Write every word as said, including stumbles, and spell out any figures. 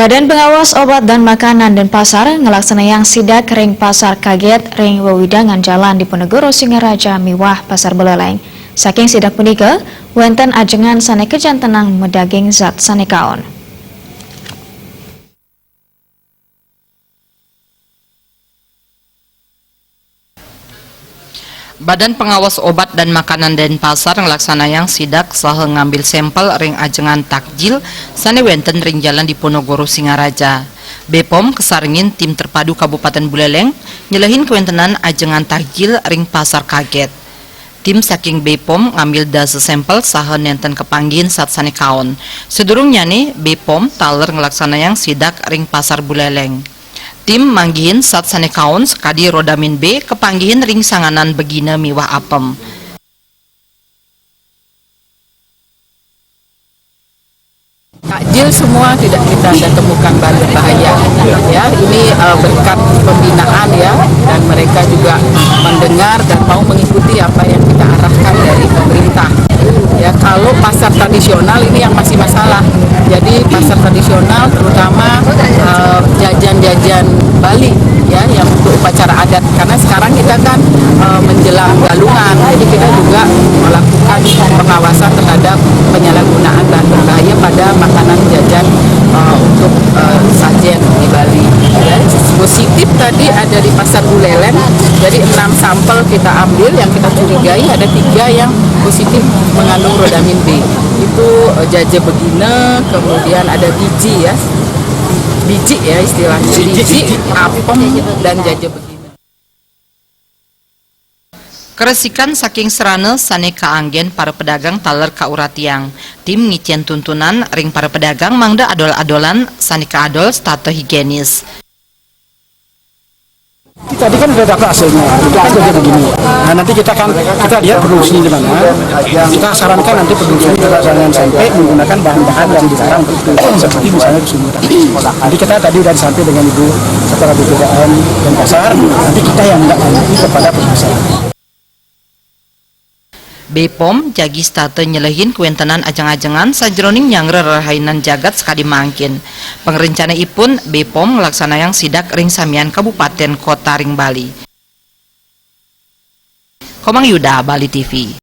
Badan Pengawas Obat dan Makanan Denpasar ngelaksanayang sidak ring Pasar Kaget ring wewidangan Jalan Diponegoro Singaraja miwah Pasar Buleleng. Saking sidak punika, wenten ajengan sane kajantenang madaging zat sane kaon. Badan Pengawas Obat dan Makanan Denpasar nglaksanayang sidak saha ngambil sampel ring ajengan takjil sane wenten ring Jalan Diponegoro Singaraja. Bepom kasarengin Tim Terpadu Kabupaten Buleleng nyelehin kawentenan ajengan takjil ring Pasar Kaget. Tim saking Bepom ngambil dasa sampel saha nenten kapanggihin zat sane kaon. Sadurungnyane, Bepom taler nglaksanayang sidak ring Pasar Buleleng. Tim manggihin zat sane kaon sakadi Rhodamine B kapanggihin ring sanganan begina miwah apem. Takjil semua tidak kita ada temukan bahan berbahaya. Ya, ini uh, berkat pembinaan ya, dan mereka juga mendengar dan mau mengikuti apa yang kita arahkan dari pemerintah. Ya, kalau pasar tradisional ini yang masih masalah. Jadi pasar tradisional terutama uh, jajan-jajan Bali ya, yang untuk upacara adat. Karena sekarang kita kan uh, menjelang Galungan, jadi kita juga melakukan pengawasan terhadap penyalahgunaan bahan berbahaya pada makanan jajan uh, untuk uh, sajen di Bali. Ya, positif tadi ada di Pasar Buleleng, jadi enam sampel kita ambil, yang kita curigai ada tiga yang positif mengandung Rhodamine B. Itu uh, jaja begina, kemudian ada biji ya, biji ya istilahnya, biji, apem, dan jaja begina. Karesikan saking sarana sane kaanggen para pedagang taler kauratiang. Tim ngicen tuntunan ring para pedagang mangda adol-adolan sane kaadol setata higienis. Tadi kan udah dapat hasilnya, itu kan jadi begini. Nah, nanti kita akan kita lihat produksinya di mana. Kita sarankan nanti produksinya juga jangan sampai menggunakan bahan-bahan yang dilarang, seperti misalnya sumur. Jadi kita tadi udah sampai dengan Ibu Kepala B P K M Denpasar, nanti kita yang menindaklanjuti kepada perusahaan. Bepom jagi setata nyelehin kawentenan ajeng-ajengan sajeroning nyanggra rerahainan jagat sakadi mangkin. Pangrencanaipun, Bepom nglaksanayang sidak ring samian kabupaten kota ring Bali. Komang Yuda, Bali T V.